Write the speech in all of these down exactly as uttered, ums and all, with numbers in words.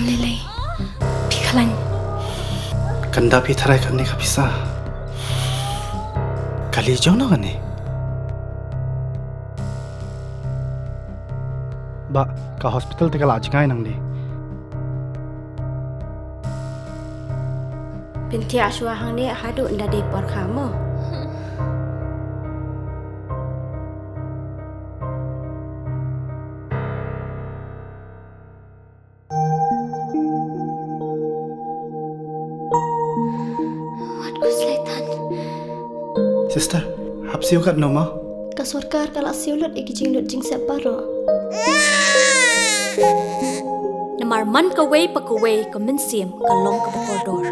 Lele, phi khlañ. Kanda phi tharai kane ka pisa. Kali jong no kane. Ba, ka hospital te ka la jngai nang di. Pynthia shuwa hangne haduh nda dei por kha mo. Wat ku slaitan. Sister, hap siew kat no ma? Ka sorkar ka la siew lut i ki jinglut jingsep baroh. Namar man kawei pa kawei ka mynsiem ka long kaba kordor.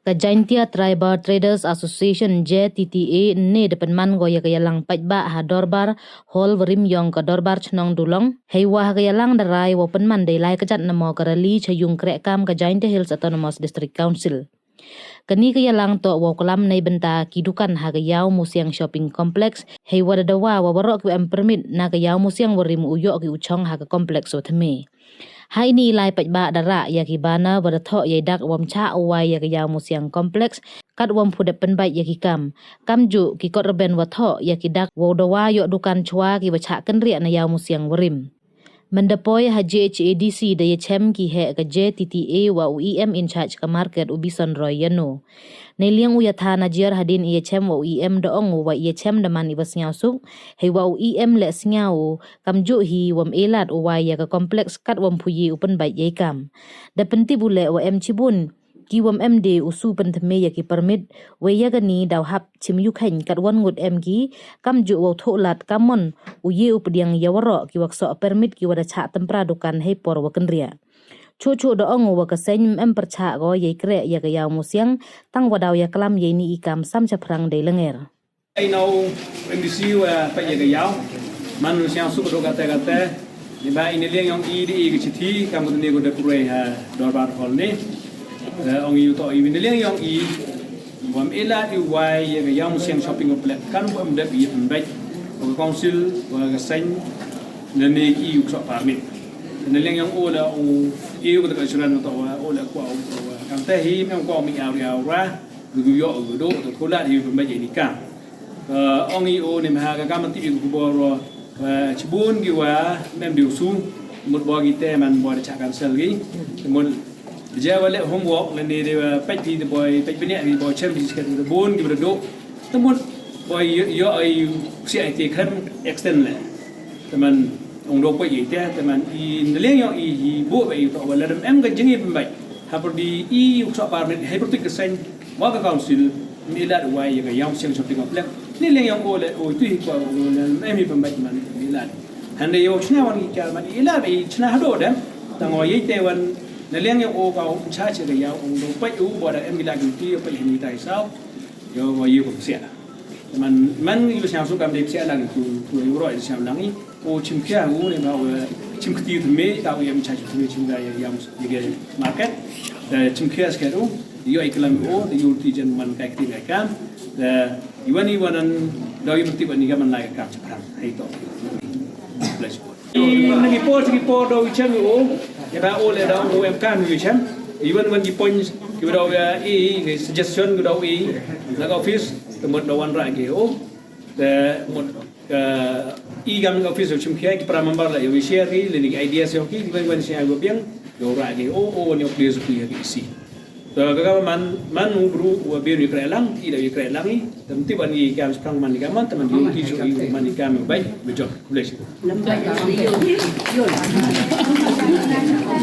Ka Jaintia Tribal Traders Association, J T T A, ne da pynman ko ya ka yalang paidbah ha Dorbar Hall warim yong ka Dorbar Chnong Dulong. Heiwa ha ka yalang da rai wow pynman dei lai ka jat namo ka rally cha yung kreh kam ka Jaintia Hills Autonomous District Council. Kani ka yalang toh wow klam nei bynta ki dukan ha ka Yaw Musiang Shopping Complex, heiwa da dawa wa waroh ki wa em permit na ka Yaw Musiang warim u yoh ki u chong ha ka complex wa thymme. Ha ini i lai paidbah da rah ya ki banner wa da thoh ya i dak wam chah u wai ya ka Yaw Musiang Complex, kat wam phu dep pynbait ya ki kam. Kamjuh ki kot rben wa thoh ya ki dak wow dawa yoh dukan chwa ki wa chah kynriah na Yaw Musiang warim. Mynda poi ha J H A D C da yachem ki heh ka J T T A wa u E M in charge ka market u Bison Roy Yano. Neiliang u yatha najiar hadin i yachem wa u E M da ong u wa i yachem da man i wa sniaw suk, heiwa u E M leh sniaw u, kamjuh hi wam e lad u wai ya ka complex kat wam phu ye u pynbait ya i kam. Da pyntip u leh wa em chibun ki wam em de u su pynthymme ya ki permit, wei ya kani daw hap chim yu kheiñ kat wan ngut em ki, kamjuh wow thoh lad kamon u ye u pdiang ya waroh ki wa ksoh permit ki wa da chah tympra dukan hei por wa kynriah. Chuh chuh da ong u wa ka seiñ em pyrchah ko ya i kreh ya ka Yaw Musiang, tang wa daw ya klam ya ini i kam sam chaphrang dei langer. Ai nau M D C wa pa ya ka yaw. Man nu siang suk do kata kata. Ni ba ini liang yong i di i ka chithi kam ko ni ko da purei ha Dorbar Hall ni. Eh, ong i u to i ini liang yong i. Wam ila i wai ya ka Yaw Musiang Shopping Complex. Kan wam dep i pynbait. Wa ka council, wa ka seiñ, na ni i u ksoh permit. Ini liang yong o la u i u ka suran to wa o la kwa u wa. Kam te hi mem kwa mi au ya ra. Gu yoh gu do, to kulat hi pynbait ya ini kam. Eh, ong i o ni maha ka kam ti i gu bor, eh, chibun ki wa mem di usu, mut bo ki te man bo da chah cancel ki. Mut ja wa le homework le ni de wa pait pi de boy, pait pi ne pi boy chem pi sket de bun ki wa do. Te mut boy yo, yo ai si ai te khlem extend le. Te man ong do pait i te, te man i neliang yo i, i bo ba i to wa le dem em ka jing i pynbait. Ha por di i u ksoh permit, hei por tu ka seiñ, wa ka council, mi lad wai ya ka Yaw Musiang Shopping Complex. Ni liang yong o le, o tu hi kwa, o le, em hi pynbait man, mi lad. Hande yo chna wan ki kar man, i lad, i chna hado dem. Tang o ye te wan, ni liang yong o ka, o cha che ka yaw, o do pait u, bo da em ki lad ki ti, o pait hi ni tai sao. Yo, wa yo ko sia. Man, man yo siang su kam de sia lang tu, tu yo ro siang lang i. O chim khia u ne ba wa chim khti thymme, ta u yam cha chim thymme chim ga yam, yam market. Da chim khia sket u, yo i klam o, da yo ti jan man kai khti kai kam. Da iwan iwan an, da yo ti wan i ga man lai kam chaphrang. Hai to. Bless you. I nang i por, i por da i chem o, ya ba o le da o em kam i chem. Iwan wan i points, ki da o ya i, i suggestion ki da o i, na ka office, te mut da wan ra ki o. Te mut, eh, i gam office chim khia ki para member la, i share ki, le ni ideas yo ki, ki wan wan share go biang, yo ra ki, o, o, ni please ki ya ki si. Te ka ka man, man u bru, wa biang i kre lang, i da i kre lang i, te mti ban i kam sprang man i kam man, te man i ki ju i man i kam bai, be jok, bless you.